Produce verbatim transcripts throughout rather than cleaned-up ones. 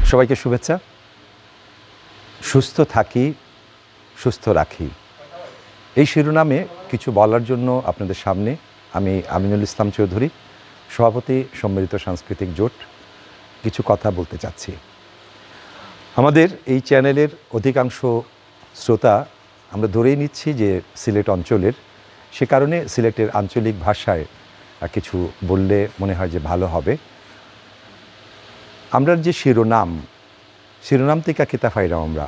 সবাইকে শুভেচ্ছা। সুস্থ থাকি, সুস্থ রাখি, এই শিরোনামে কিছু বলার জন্য আপনাদের সামনে আমি আমিনুল ইসলাম চৌধুরী, সভাপতি সম্মিলিত সাংস্কৃতিক জোট, কিছু কথা বলতে চাচ্ছি। আমাদের এই চ্যানেলের অধিকাংশ শ্রোতা, আমরা ধরেই নিচ্ছি যে সিলেট অঞ্চলের, সে কারণে সিলেটের আঞ্চলিক ভাষায় আহ, কিছু বললে মনে হয় যে ভালো হবে। আমরা যে শিরোনাম, শিরোনাম থেকে কিতা পাইরাম আমরা?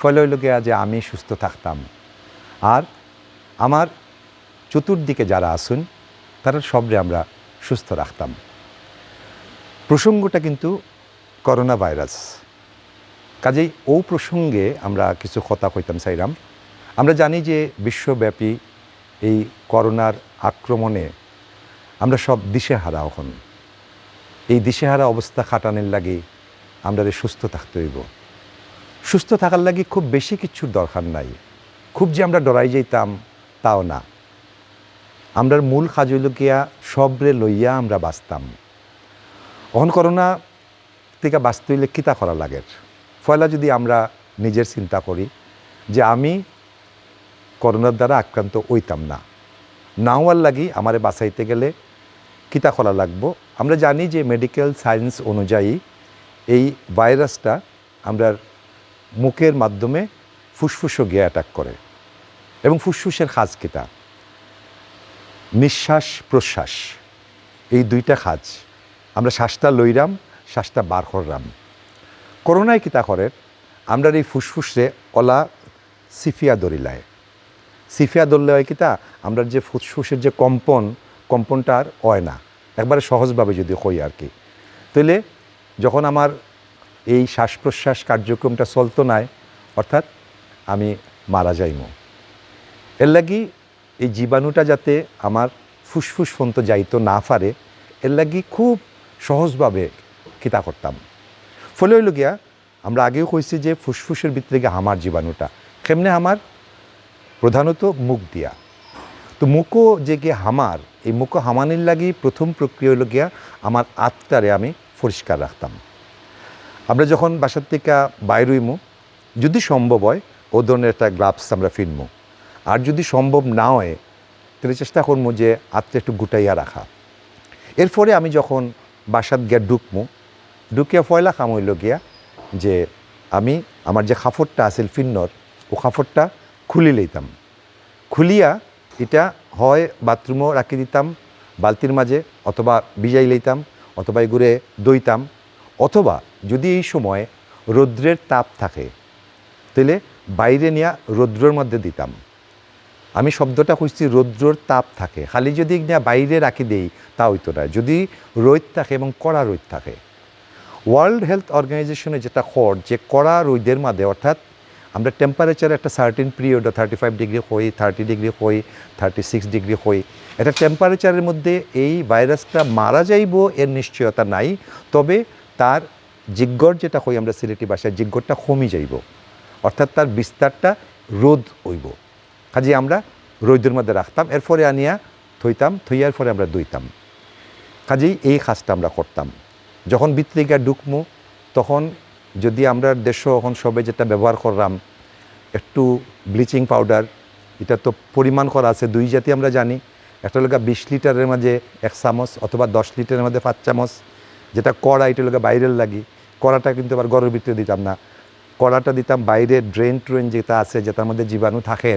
পয়লা অইল গিয়া যে আমি সুস্থ থাকতাম, আর আমার চতুর্দিকে যারা আছইন তারার সবরে আমরা সুস্থ রাখতাম। প্রসঙ্গটা কিন্তু করোনা ভাইরাস। কাজেই অউ প্রসঙ্গে আমরা কিছু কথা কইতাম চাইরাম। আমরা জানি যে বিশ্বব্যাপী এই করোনার আক্রমণে আমরা সব দিশেহারা অখন। এই দিশেহারা অবস্থা কাটানির লাগি আমরারে সুস্থ থাকতে অইবো। সুস্থ থাকার লাগি খুব বেশি কিচ্ছুর দরকার নাই। খুব যে আমরা ডরাই যাইতাম, তাও না। আমরার মূল কাজ অইল গিয়া সবরে লইয়া আমরা বাঁচতাম। অখন করোনা থেকে বাঁচতে অইলে কিতা করা লাগের? পয়লা যদি আমরা নিজের চিন্তা করি যে আমি করোনার দ্বারা আক্রান্ত অইতাম না, না অওয়ার লাগি আমারে বাঁচাইতে গেলে কিতা করা লাগবো? আমরা জানি যে মেডিকেল সায়েন্স অনুযায়ী এই ভাইরাসটা আমরার মুখের মাধ্যমে ফুসফুসও গিয়া অ্যাটাক করে। এবং ফুসফুসের কাজ কিতা? নিঃশ্বাস প্রশ্বাস, এই দুইটা কাজ। আমরা শ্বাসটা লইরাম, শ্বাসটা বার কররাম। করোনায় কিতা করের? আমরার এই ফুসফুসরে অলা সিফিয়া ধরিলায়। সিফিয়া ধরলে অয় কিতা, আমরার যে ফুসফুসের যে কম্পন, কম্পনটা আর অয় না, একবারে সহজভাবে যদি কই আর কি। তাইলে যখন আমার এই শ্বাস প্রশ্বাস কার্যক্রমটা চলতো নায়, অর্থাৎ আমি মারা যাইমু। এর লাগি এই জীবাণুটা যাতে আমার ফুসফুস পর্যন্ত যাইতো না পারে, এর লাগি খুব সহজভাবে কিতা করতাম। ফলে অইল গিয়া, আমরা আগেও কইছি যে ফুসফুসের ভিতরে গিয়া হামার জীবাণুটা। কেমনে হামার? প্রধানত মুখ দিয়া। তো মুখও যে গিয়া হামার, এই মুখও হামানির লাগি প্রথম প্রক্রিয়া অইল গিয়া আমার আতটারে আমি পরিষ্কার রাখতাম। আমরা যখন বাসার থেকে বাইর অইমু, যদি সম্ভব অয়, অউ ধরনের একটা গ্লাভস আমরা ফিনমু। আর যদি সম্ভব না অয়, তাইলে চেষ্টা করমু যে আতটা একটু গুটাইয়া রাখা। এরপরে আমি যখন বাসাত গিয়া ঢুকমু, ঢুকিয়া পয়লা কাম অইল গিয়া যে আমি আমার যে কাপড়টা আছিল ফিন্নর, অউ কাপড়টা খুলি লইতাম। খুলিয়া ইটা হয় বাথরুমও রাখি দিতাম বালতির মাঝে, অথবা ভিজাই লইতাম, অথবা ইগুরে ধইতাম, অথবা যদি এই সময় রৌদ্রের তাপ থাকে, তাইলে বাইরে নিয়া রৌদ্রর মধ্যে দিতাম। আমি শব্দটা কইছি রৌদ্রর তাপ থাকে, খালি যদি নিয়া বাইরে রাখি দেই তা অইতো না। যদি রইদ থাকে এবং কড়া রইদ থাকে, ওয়ার্ল্ড হেলথ অর্গানাইজেশনে যেটা কর, যে কড়া রইদের মাঝে, অর্থাৎ আমরা টেম্পারেচার একটা certain period, thirty five degree কই, থার্টি ডিগ্রি কই, থার্টি সিক্স ডিগ্রি কই, এটা টেম্পারেচারের মধ্যে এই ভাইরাসটা মারা যাইবো এর নিশ্চয়তা নাই। তবে তার জিগ্গর, যেটা কই আমরা সিলেটি ভাষায়, জিগ্গরটা কমি যাইবো, অর্থাৎ তার বিস্তারটা রোধ অইবো। কাজেই আমরা রইদর মধ্যে রাখতাম, এরপরে আনিয়া থইতাম, থইয়ার পরে আমরা ধইতাম। কাজেই এই কাজটা আমরা করতাম। যখন ভিতরে গিয়া ঢুকমু, তখন যদি আমরা দেশো অখন সবে যেটা ব্যবহার কররাম, একটু ব্লিচিং পাউডার, এটা তো পরিমাণ করা আছে, দুই জাতি আমরা জানি, একটা অইল গিয়া বিশ লিটারের মাঝে এক চামচ অথবা দশ লিটারের মাঝে পাঁচ চামচ, যেটা কড়া, এটা অইল গিয়া বাইরের লাগি, কড়াটা কিন্তু আবার ঘরর ভিতরে দিতাম না, কড়াটা দিতাম বাইরে, ড্রেন ট্রেন যেটা আছে, যেটার মধ্যে জীবাণু থাকে।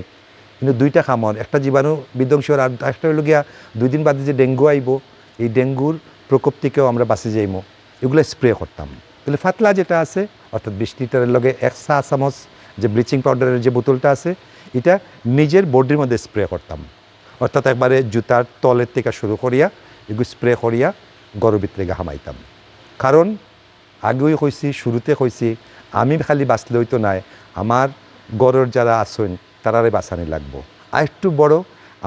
কিন্তু দুইটা কামর, একটা জীবাণু বিধ্বংসী অর, আর একটা অইল গিয়া দুই দিন বাদে যে ডেঙ্গু আইবো, এই ডেঙ্গুর প্রকোপ থেকেও আমরা বাঁচি যাইমু। এগুলা স্প্রে করতাম। তাইলে পাতলা যেটা আছে, অর্থাৎ বিশ লিটারের লগে এক চা চামচ যে ব্লিচিং পাউডারের যে বোতলটা আছে, এটা নিজের বডির মধ্যে স্প্রে করতাম। অর্থাৎ একবারে জুতার তলের থেকে শুরু করিয়া এগু স্প্রে করিয়া ঘরর ভিতরে গিয়া হামাইতাম। কারণ আগেও কইছি, শুরুতে কইছি, আমি খালি বাঁচলে অইতো নায়, আমার ঘরর যারা আছইন তারারে বাঁচানি লাগবো। আরেকটু বড়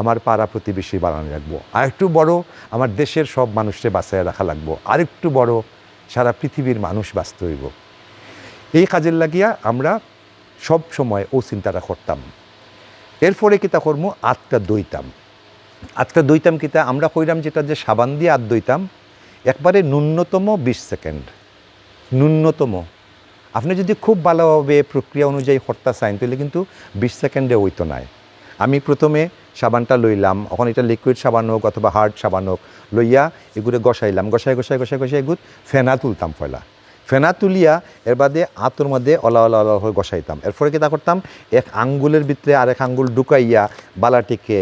আমার পাড়া প্রতিবেশী বানানি লাগবো, আরেকটু বড় আমার দেশের সব মানুষরে বাঁচাইয়া রাখা লাগবো, আরেকটু বড় সারা পৃথিবীর মানুষ বাঁচতে অইবো। এই কাজের লাগিয়া আমরা সব সময় অউ চিন্তাটা করতাম। এরপরে কিতা করমু? আতটা ধইতাম। আতটা ধইতাম কিতা? আমরা কইরাম যেটা, যে সাবান দিয়া আত ধইতাম, একবারে ন্যূনতম বিশ সেকেন্ড। ন্যূনতম। আপনি যদি খুব ভালোভাবে প্রক্রিয়া অনুযায়ী করতা চাইন, তাহলে কিন্তু বিশ সেকেন্ডে অইতো নায়। আমি প্রথমে সাবানটা লইলাম, এখন এটা লিকুইড সাবান হোক অথবা হার্ড সাবান হোক, লইয়া এগুরে ঘষাইলাম, ঘষাই ঘষাই ঘষাই ঘষাই এগুর ফেনা তুলতাম পয়লা। ফেনা তুলিয়া এর বাদে আতর মধ্যে অলা অলা অলা করে ঘষাইতাম। এরপরে কিতা করতাম, এক আঙ্গুলের ভিতরে আরেক আঙ্গুল ঢুকাইয়া বালাটিকে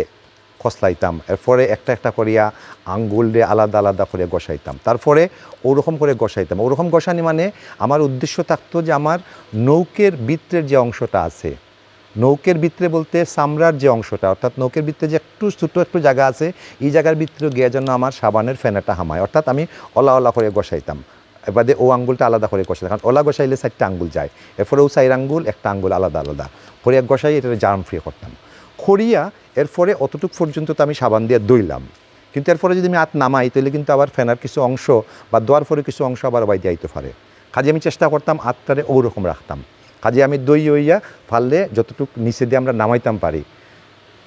খসলাইতাম। এরপরে একটা একটা করিয়া আঙ্গুলরে আলাদা আলাদা করে ঘষাইতাম। তারপরে ওরকম করে ঘষাইতাম। ওরকম ঘষানি মানে আমার উদ্দেশ্য থাকতো যে আমার নৌকের ভিতরের যে অংশটা আছে, নৌকের ভিতরে বলতে চামড়ার যে অংশটা, অর্থাৎ নৌকের ভিতরে যে একটু ছোট একটু জায়গা আছে, এই জায়গার ভিতরে গিয়া যেন আমার সাবানের ফেনাটা হামায়, অর্থাৎ আমি অলা অলা করে ঘষাইতাম। এবারে ও আঙ্গুলটা আলাদা করে ঘষাইতাম, কারণ অলা ঘষাইলে চারটা আঙ্গুল যায়, এরপরে ও চার আঙ্গুল, একটা আঙ্গুল আলাদা আলাদা করে এক ঘষাই এটা জার্ম ফ্রি করতাম। করিয়া এরপরে অতটুক পর্যন্ত তো আমি সাবান দিয়ে ধুইলাম, কিন্তু এরপরে যদি আমি আত নামাই, তাহলে কিন্তু আবার ফেনার কিছু অংশ বা ধোয়ার পরে কিছু অংশ আবার ওবায়দি আইতে পারে। কাজে আমি চেষ্টা করতাম আতটারে ওরকম রাখতাম। কাজে আমি ধুই অইয়া পারলে যতটুক নিচে দিয়ে আমরা নামাইতাম পারি,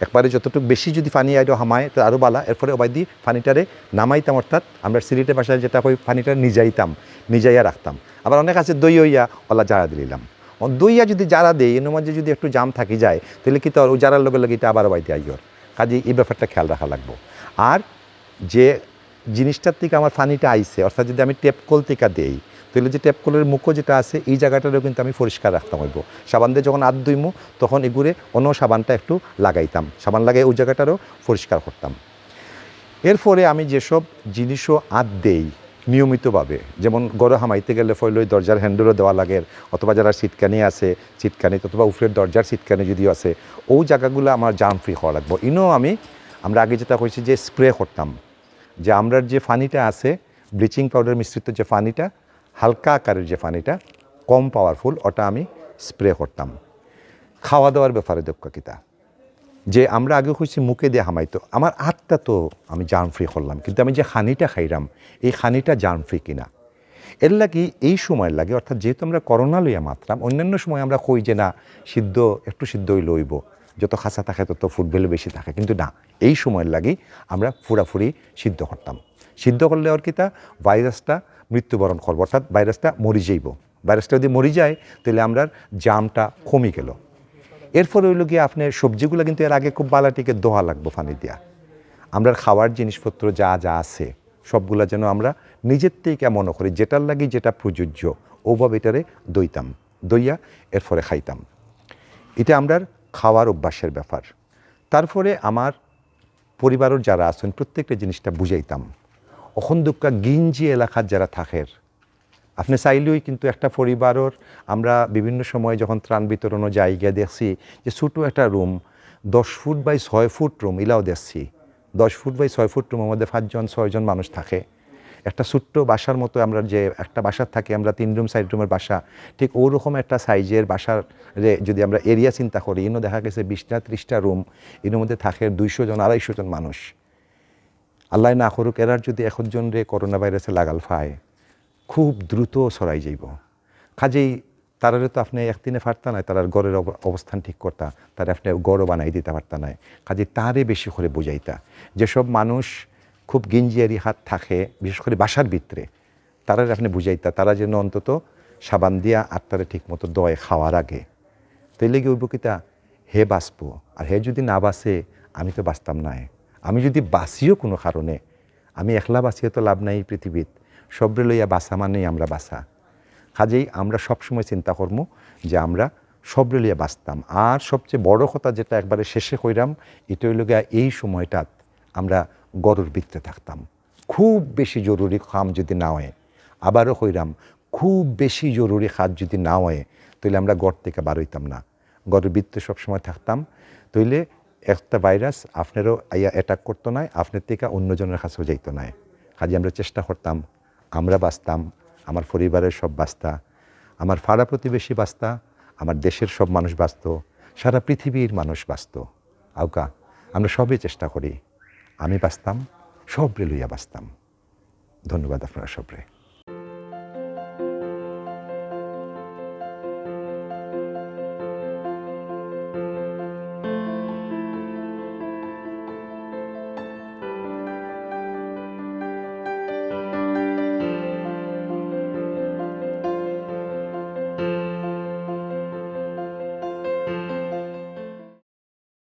একবারে যতটুক বেশি যদি পানি আইলো হামায়, তো আরও বালা। এরপরে ওবায়দি পানিটারে নামাইতাম, অর্থাৎ আমরা সিলেটি ভাষায় যেটা কই, পানিটা নিজাইতাম, নিজাইয়া রাখতাম। আবার অনেক আছে ধুই অইয়া অলা জারা দিলাম। ও ধুইয়া যদি জারা দেই, এর মাঝে যদি একটু জাম থাকি যায়, তাহলে কিতা অর, ও জারার লগে লগে এটা আবার ওবায়দি আইয়র। কাজে এই ব্যাপারটা খেয়াল রাখা লাগবো। আর যে জিনিসটার থেকে আমার পানিটা আইছে, অর্থাৎ যদি আমি ট্যাপ কল থেকে দেই, তাহলে যে ট্যাপ কলের মুখো যেটা আছে, এই জায়গাটারও কিন্তু আমি পরিষ্কার রাখতাম অইবো। সাবান দিয়ে যখন আত ধুইমু, তখন এগুরে অন্য সাবানটা একটু লাগাইতাম, সাবান লাগাই ওই জায়গাটারও পরিষ্কার করতাম। এরপরে আমি যেসব জিনিসও আত দেই নিয়মিতভাবে, যেমন ঘরো হামাইতে গেলে ফইলই দরজার হ্যান্ডেলও দেওয়া লাগে, অথবা যারা সিটকানি আছে, সিটকানি অথবা উপরের দরজার সিটকানি যদিও আছে, ও জায়গাগুলো আমার জার্ম ফ্রি হওয়া লাগবো। ইনো আমি, আমরা আগে যেটা কইছি যে স্প্রে করতাম, যে আমরার যে পানিটা আছে, ব্লিচিং পাউডার মিশ্রিত যে পানিটা, হালকা আকারের যে পানিটা, কম পাওয়ারফুল, ওটা আমি স্প্রে করতাম। খাওয়া দাওয়ার ব্যাপারে দক্ষ কিতা, যে আমরা আগে কইছি মুখে দিয়ে হামাইতো, আমার আতটা তো আমি জার্ম ফ্রি করলাম, কিন্তু আমি যে পানিটা খাইরাম, এই পানিটা জার্ম ফ্রি কিনা, এর লাগি এই সময়ের লাগি, অর্থাৎ যেহেতু আমরা করোনা লইয়া মাতরাম, অন্যান্য সময় আমরা কই যে না, সিদ্ধ, একটু সিদ্ধ অইলে অইবো, যত খাসা থাকে তত ফুড ভ্যালু বেশি থাকে, কিন্তু না, এই সময়ের লাগি আমরা পুরাপুরি সিদ্ধ করতাম। সিদ্ধ করলে আর কিতা, ভাইরাসটা মৃত্যুবরণ করবো, অর্থাৎ ভাইরাসটা মরি যাইবো। ভাইরাসটা যদি মরি যায়, তাহলে আমরার জার্মটা কমি গেল। এরপরে অইলো গিয়া আপনার সবজিগুলা কিন্তু এর আগে খুব বালাটিকে ধোয়া লাগবো পানি দিয়া। আমরার খাওয়ার জিনিসপত্র যা যা আছে, সবগুলা যেন আমরা নিজের থেকে মনে করি, যেটার লাগি যেটা প্রযোজ্য, ওভাবে এটারে ধইতাম, ধইয়া এরপরে খাইতাম। এটা আমরার খাওয়ার অভ্যাসের ব্যাপার। তারপরে আমার পরিবারের যারা আছেন, প্রত্যেকটা জিনিসটা বুঝাইতাম। অখন দুক্কা গিঞ্জি এলাকার যারা থাকের, আপনি চাইলেই কিন্তু একটা পরিবারের, আমরা বিভিন্ন সময় যখন ত্রাণ বিতরণও যাই, গিয়া দেখছি যে ছোটো একটা রুম, দশ ফুট বাই ছয় ফুট রুম, ইলাও দেখছি। দশ ফুট বাই ছয় ফুট রুমের মধ্যে পাঁচজন, ছয়জন মানুষ থাকে। একটা ছোট্ট বাসার মতো, আমরা যে একটা বাসার থাকি আমরা তিন রুম, চার রুমের বাসা, ঠিক ওরকম একটা সাইজের বাসার রে যদি আমরা এরিয়া চিন্তা করি, ইনো দেখা গেছে বিশটা, ত্রিশটা রুম, এর মধ্যে থাকে দুইশো জন, আড়াইশো জন মানুষ। আল্লাহ না করুক, এরার যদি একজনরে করোনা ভাইরাসে লাগাল পায়, খুব দ্রুত ছড়াই যাইবো। কাজেই তারারে তো আপনি একদিনে পারতা নায়, তারার ঘরের অব-, অবস্থান ঠিক করতা, তারে আপনি ঘরও বানাই দিতে পারতা নায়। কাজেই তারে বেশি করে বুঝাইতা। যেসব মানুষ খুব গিঞ্জিয়ারি হাত থাকে, বিশেষ করে বাসার ভিতরে, তারারে আপনি বুঝাইতা, তারা যেন অন্তত সাবান দিয়া আত্মারে ঠিক মতো ধয় খাওয়ার আগে। তাইলে কি অইবো কিতা? হে বাঁচবো, আর হে যদি না বাঁচে, আমি তো বাঁচতাম নায়। আমি যদি বাঁচিও কোনো কারণে, আমি একলা বাঁচিয়া তো লাভ নাই এই পৃথিবীত। সবরে লইয়া বাঁচা মানেই আমরা বাঁচা। কাজেই আমরা সবসময় চিন্তা করমু যে আমরা সবরে লইয়া বাঁচতাম। আর সবচেয়ে বড় কথা যেটা একবারে শেষে কইরাম, এটা অইলো গিয়া এই সময়টাত আমরা ঘরর ভিতরে থাকতাম। খুব বেশি জরুরি কাম যদি না হয়, আবারও কইরাম, খুব বেশি জরুরি কাজ যদি না হয়, তাহলে আমরা ঘর থেকে বার হইতাম না। ঘরর ভিতরে সবসময় থাকতাম, তাইলে একটা ভাইরাস আপনারও আইয়া অ্যাটাক করতো নায়, আপনার থেকে অন্যজনের কাছেও যাইতো নায়। কাজে আমরা চেষ্টা করতাম, আমরা বাঁচতাম, আমার পরিবারের সব বাঁচতা, আমার পাড়া প্রতিবেশী বাঁচতা, আমার দেশের সব মানুষ বাঁচতো, সারা পৃথিবীর মানুষ বাঁচতো। আউকা আমরা সবই চেষ্টা করি, আমি বাঁচতাম, সবরে লইয়া বাঁচতাম। ধন্যবাদ আপনারা সবরে।